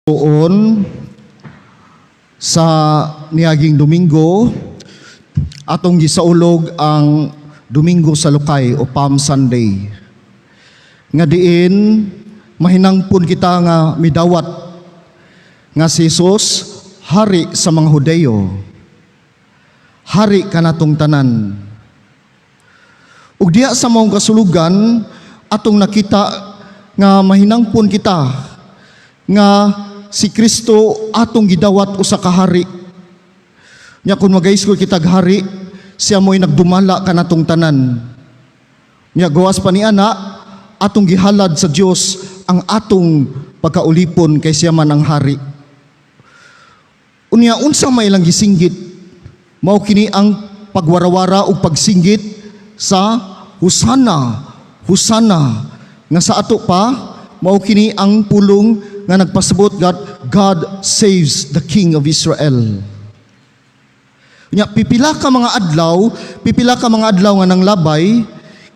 Tuon sa niaging Domingo, atong gisaulog ang Domingo sa Lukay o Palm Sunday. Nga diin mahinangpon kita nga midawat nga si Jesus, hari sa mga Hudeyo. Hari kanatong tanan. Ug diha sa maong kasulugan, atong nakita nga mahinangpon kita nga si Kristo atong gidawat usa ka hari. Nya kung magaisgol kitag hari, siya mo'y nagdumala kanatong tanan. Nya gawas pa ni ana, atong gihalad sa Dios ang atong pagkaulipon kay siya man ang hari. Unya, unsa may ilang gisinggit? Mao kini ang pagwarawara ug pagsinggit sa "Hosana, Hosana," nga sa ato pa mao kini ang pulong nga nagpasabot God, "God saves the King of Israel." Nya pipila ka mga adlaw, pipila ka mga adlaw nga nanglabay,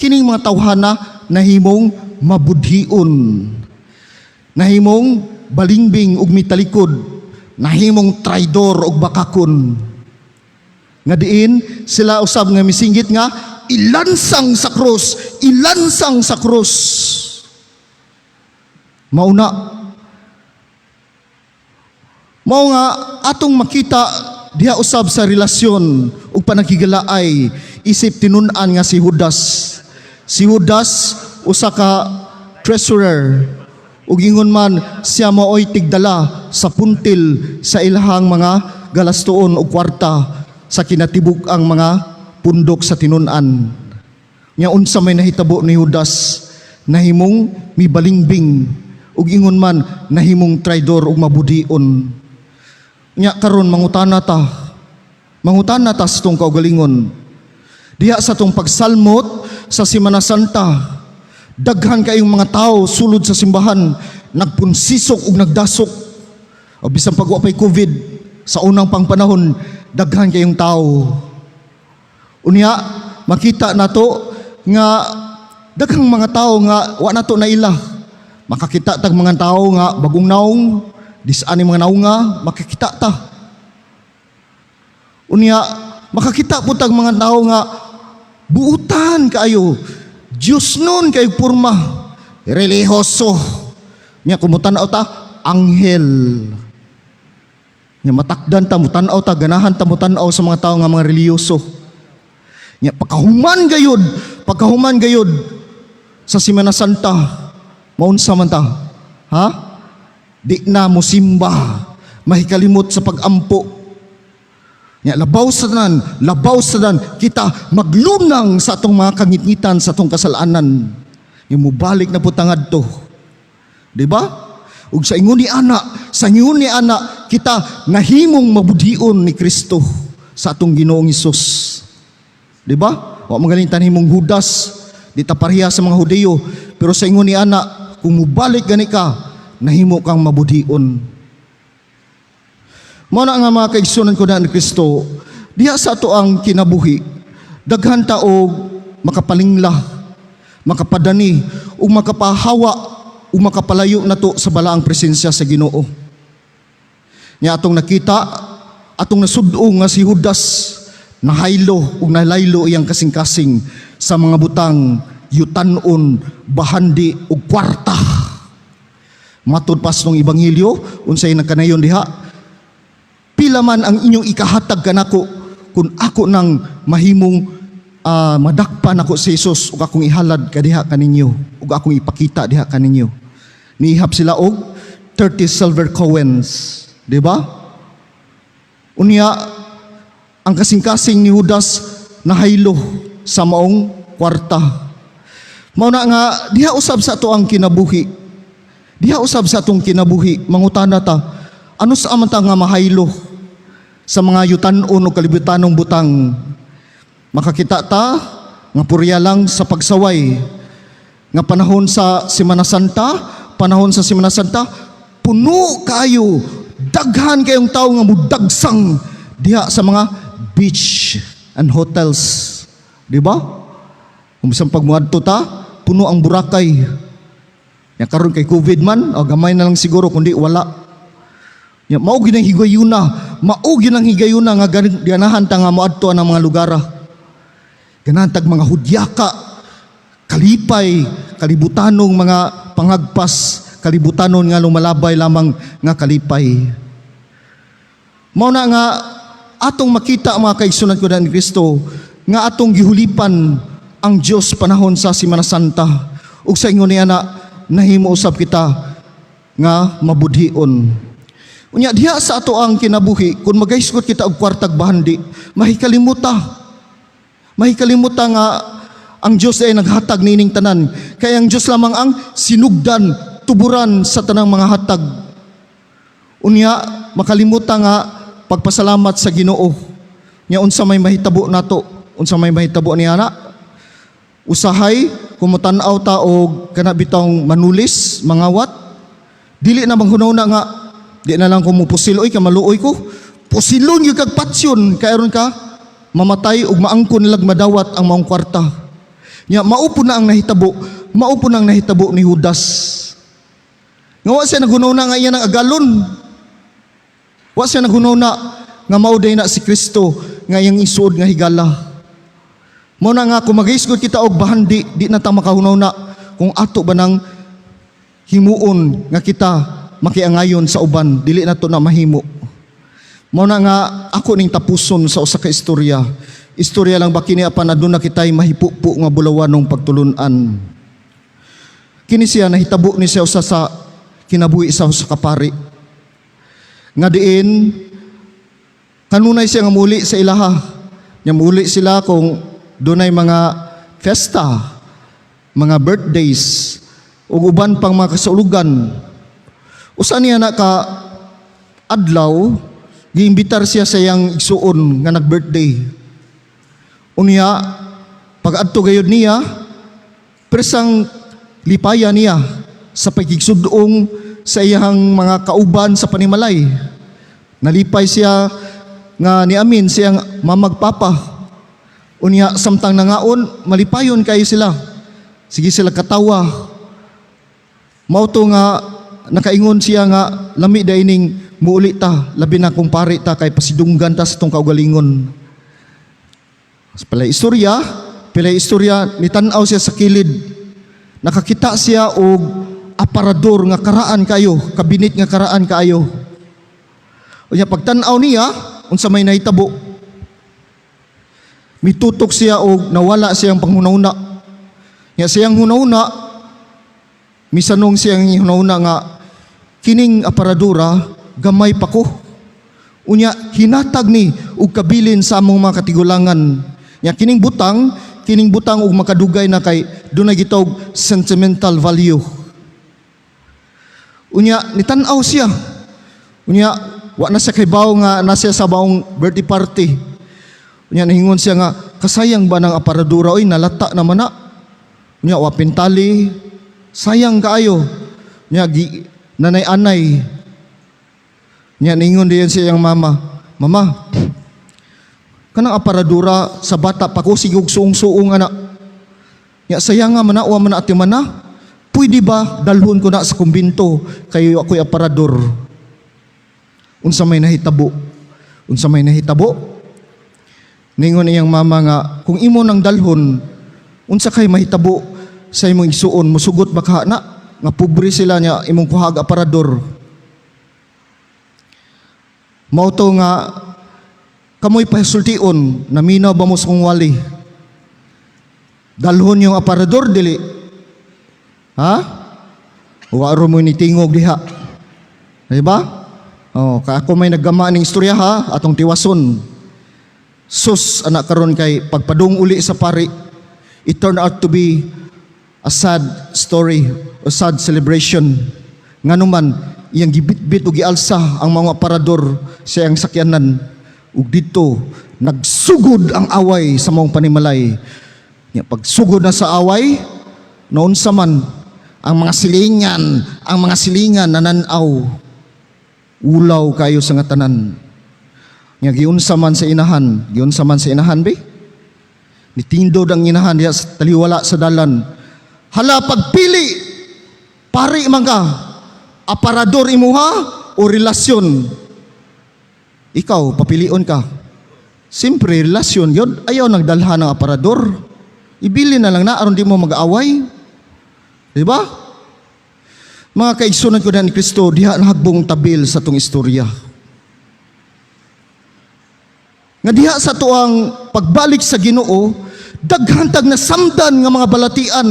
kining mga tawhana nahimong mabudhion. Nahimong balingbing ug mitalikod, nahimong traidor ug bakakon. Nga diin sila usab nga misinggit nga "Ilansang sa krus, ilansang sa krus." Mauna mao nga atong makita diha usab sa relasyon ug panagkigalaay isip tinun-an nga si Judas. Si Judas, usa ka treasurer ug ingon man siya maoy tigdala sa puntil sa ilahang mga galastoon og kwarta sa kinatibuk ang mga pundok sa tinun-an. Nya unsa may nahitabo ni Judas? Nahimong mibalingbing ug ingon man nahimong traidor ug mabudhion. Nya karon mangutana ta. Mangutana ta sa atong kaugalingon. Diha sa atong pagsalmot sa Semana Santa, daghan kayong mga tao sulod sa simbahan, nagpunsisok ug nagdasok. O bisan pag wa pay COVID, sa unang pang panahon, daghan kayong tao. Unya, makita nato nga daghang mga tao nga wa nato naila. Makakita tag mga tao nga bagong naong, disani mga naunga, makikita ta. Unya, makakita po tag mga tao nga buutan kaayo. Diyos nun kay porma. Relihiyoso. Nya kung mutanaw ta, anghel. Nya matakdan ta, mutanaw ta, ganahan ta mutanaw sa mga tao nga mga relihiyoso. Nya pagkahuman gayud sa Semana Santa, maunsa man ta? Ha? Di na musimba, mahikalimot sa pagampo. Nya labaw sa tanan, kita maglunang sa atong mga kangitngitan, sa atong kasalanan. Yung mubalik na pud ta ngadto. Di ba? Ug sa ingon ni ana, sa ingon ni ana, kita nahimong mabudhion ni Kristo sa atong Ginoong Hesus. Di ba? Wa man galing himong Judas, di ta pareha sa mga Hudiyo, pero sa ingon ni ana, kung mubalik gani ka, nahimo kang mabudhion. Mao na nga, mga kaigsunan ko na ni Kristo, diha sa ato ang kinabuhi, daghan ta og makapalingla, makapadani, ug makapahawa, ug makapalayo nato sa balaang presensya sa Ginoo. Nya atong nakita, atong nasud-o nga si Judas nahaylo ug nalaylo iyang kasing-kasing sa mga butang yutanon, bahandi ug kwarta. Matud pas nung ebanghelyo, unsay nagkanayon diha? "Pila man ang inyong ikahatag kanako kung ako nang mahimong madakpan ako si Jesus ug akong ihalad kadiha kaninyo ug akong ipakita diha kaninyo?" Nihap sila og 30 silver coins, di ba? Unya ang kasing-kasing ni Judas nahaylo sa maong kwarta. Mao na nga diha usab sa ato ang kinabuhi. Diha usab sa atong kinabuhi, mangutana ta, ano sa man ta nga mahaylo sa mga yutanon o kalibutanong butang? Makakita ta nga purya lang sa pagsaway. Nga panahon sa Semana Santa, panahon sa Semana Santa, puno kaayo, daghan kayong tao nga mudagsang diha sa mga beach and hotels. Di ba? Kung bisan pag muadto ta, puno ang Boracay. Ya karon kay COVID man, o gamay na lang siguro kundi wala. Ya, mao gyud ang higayuna, mao gyud ang higayuna nga ganahan ta nga moadto ang mga lugar. Ganahan tag mga hudyaka, kalipay, kalibutanong mga pangagpas, kalibutanon nga lumalabay lamang nga kalipay. Mao na nga atong makita, mga kaigsunan ko ni Kristo, nga atong gihulipan ang Dios panahon sa Semana Santa ug sa ingon niya na nahimo usab kita nga mabudhion. Unya diha sa ato ang kinabuhi, kung magahisgot kita og kwartag bahandi, mahikalimuta. Mahikalimuta nga ang Dios ay naghatag niining tanan. Kaya ang Dios lamang ang sinugdan, tuburan sa tanang mga hatag. Unya makalimuta nga pagpasalamat sa Ginoo. Nya unsa may mahitabo nato? Unsa may mahitabo niya na? Usahay kung motan-aw ta og kana bitawng manulis, mangawat, dili na manghunahuna nga di na lang ko mupusil oy, kamaluoy ko. Pusilon gyud kag patsyon kay aron ka mamatay ug maangkon nilag madawat ang maong kwarta. Nya mao po na ang nahitabo, mao po na ang nahitabo ni Judas. Nga wa siya naghunahuna nga iya nang agalon. Wa siya naghunahuna nga mao day na si Kristo nga iyang isuod nga higala. Mao na nga kung magahisgot kita og bahandi, di na ta makahunahuna kung ato ba nang himuon nga kita makiangayon sa uban, dili na to na mahimo. Mao na nga ako ning tapuson sa usa ka istorya. Istorya lang ba kini, apan aduna kitay mahipupo nga bulawanong pagtulunan. Kini siya nahitabo ni siya usa sa kinabuhi sa usa ka pari. Nga diin kanunay siya nga muli sa ilaha. Nya muli sila kung dunay mga festa, mga birthdays, ug uban pang mga kasaulugan. Usa niya na ka adlaw, giimbitar siya sa iyang igsuon nga nag-birthday. Unya, pag-adto gayud niya, presang lipaya niya sa pagkigsudong sa iyang mga kauban sa panimalay. Nalipay siya nga niamin siyang mamagpapa. Unya, samtang nangaon, malipayon kayo sila. Sige sila katawa. Mao to nga nakaingon siya nga lami day ning muuli ta, labi na kung pari ta kay pasidunggan ta sa tong kaugalingon. Pila istorya, nitan-aw siya sa kilid. Nakakita siya og aparador nga karaan kayo, kabinet nga karaan kaayo. Unya pagtan-aw niya, unsa may nahitabo? Mitutok siya og nawala siyang panghunahuna. Nya siyang hunahuna, misanong siyang hunahuna nga kining aparadura gamay pa ko. Unya hinatag ni og kabilin sa among mga katigulangan. Nya kining butang og makadugay na kay dunay gitawag sentimental value. Unya nitan-aw siya. Unya wa na siya kahibaw nga na siya sa maong birthday party. Unya nahingon siya nga kasayang ba ng aparadura oy, nalata naman na. Unya wa pintali, sayang kaayo. Unya gi nanay-anay. Nya ningon diyan siya iyang mama, "Mama, kanang aparadura sa bata pa ko sigog suong-suong ana. Nya sayang nga man na, wa man na ati man na. Pwede ba dalhon ko na sa kumbinto kay ako'y aparador?" Unsa may nahitabo? Unsa may nahitabo? Ningon iyang mama nga kung imo nang dalhon, unsa kay mahitabo sa imong igsuon? Musugot ba ka na nga pobre sila nya imong kuhag aparador? Mao to nga kamoy pasultion, naminaw ba mo sa kong wali? Dalhon yung aparador, dili? Ha? Wa mo ni tingog diha. Di ba? Oh, kaya ako may naggama ning istorya ha, atong tiwason. Sus, anak karon kay pagpadung uli sa pari, it turned out to be a sad story, a sad celebration. Nganuman, iyang gibitbit ug gialsa ang mga aparador sa iyang sakyanan. Ug dito, nagsugod ang away sa maong panimalay. Nya pagsugod na sa away, naunsa man ang mga silingan nananaw. Ulaw kayo sa nga tanan. Nya giunsa man sa inahan, giunsa man sa inahan be? Nitindod ang inahan diha sa taliwala sa dalan. "Hala, pagpili, pari man ka, aparador imuha." o relasyon? Ikaw, papilion ka. Siyempre, relasyon yun. Ayaw nagdalhan ng aparador. Ibili na lang na, aron di mo mag-away. Di ba? Mga kaigsunan ko na ni Kristo, diha nahagbong tabil sa tong istorya. Nga diha sa tuang pagbalik sa Ginoo, daghan tag nasamdan nga mga balatian.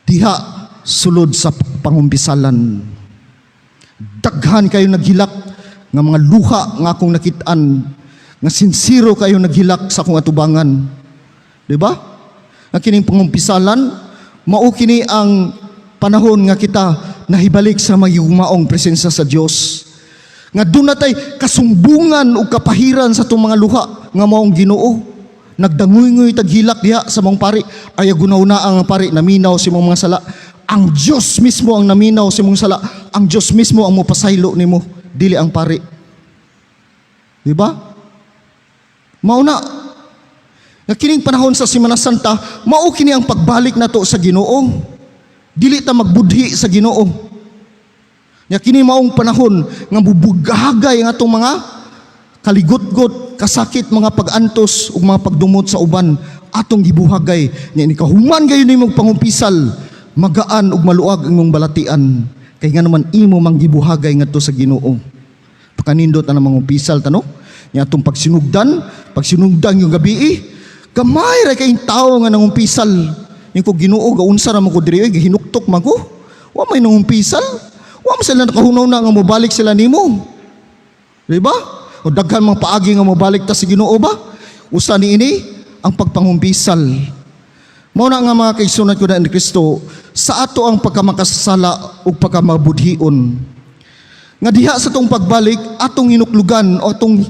Diha sulod sa pangumpisalan. Daghan kayo naghilak nga mga luha nga akong nakitaan, nga sinsero kayo naghilak sa akong atubangan. Di ba? Nga kining pangumpisalan, mao kini ang panahon nga kita nahibalik sa mahigugmaong presensya sa Dios. Nga doon natay kasumbungan ug kapahiran sa itong mga luha nga maong Ginoo. Nagdanguy-nguy taghilak diha sa mga pari. Ay gunaw na ang pari, naminaw sa imong mga sala. Ang Dios mismo ang naminaw sa imong sala. Ang Dios mismo ang mopasaylo nimo, dili ang pari. Di ba? Mao na. Nga kining panahon sa Semana Santa, mao kini ang pagbalik nato sa Ginoo. Dili ta magbudhi sa Ginoo. Nya kini maong panahon nga bubugagay ang atong mga kaligutgot, kasakit, mga pag-antos ug mga pagdumot sa uban atong gibuhagay. Nya ni kahuman gayon nimong pangumpisal, magaan ug maluag ang imong balatian. Kay nga naman imo mang gibuhagay ngadto sa Ginoo. Pakanindot na mangumpisal tano. Nya atong pagsinugdan, pagsinugdan yung gabi, gamay ra kayong tao nga nangumpisal. Yung ko Ginoo gaunsa ra man ko diri oy, gihinuktok man ko. Wa may nangumpisal. Wa man sila nakahunaw na nga mobalik sila nimo. Di ba? O daghan mga paagi nga mobalik ta sa Ginoo ba? Usa ni ini ang pagpangumpisal. Mao na nga, mga kaigsunan ko na ni Kristo, sa ato ang pagkamakasala ug pagkamabudhion. Nga diha sa tong pagbalik atong hinuklugan o atong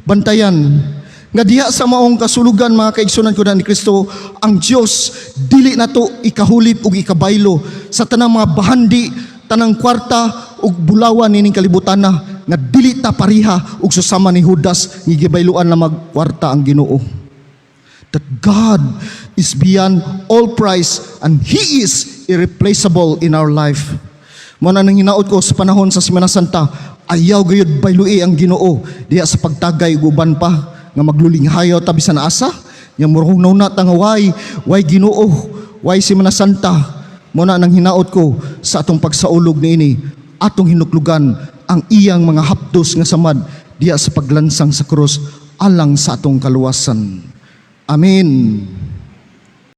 bantayan. Nga diha sa maong kasulugan, mga kaigsunan ko na ni Kristo, ang Dios dili nato ikahulip ug ikabaylo sa tanang mga bahandi, tanang kwarta ug bulawan nining kalibutan na nga dili ta pariha og susama ni Judas nga gibayluan na magkwarta ang Ginoo. That God is beyond all price and He is irreplaceable in our life. Mo na nang hinaot ko sa panahon sa Semana Santa, ayaw gayud baylui ang Ginoo diha sa pagtagay ug uban pa nga maglulinghayaw ta bisan asa. Nya murong na ta nga way Ginoo, way Semana Santa. Mo na nang hinaot ko sa atong pagsaulog niini, atong hinuklugan ang iyang mga hapdos nga samad diha sa paglansang sa krus alang sa atong kaluwasan. Amen.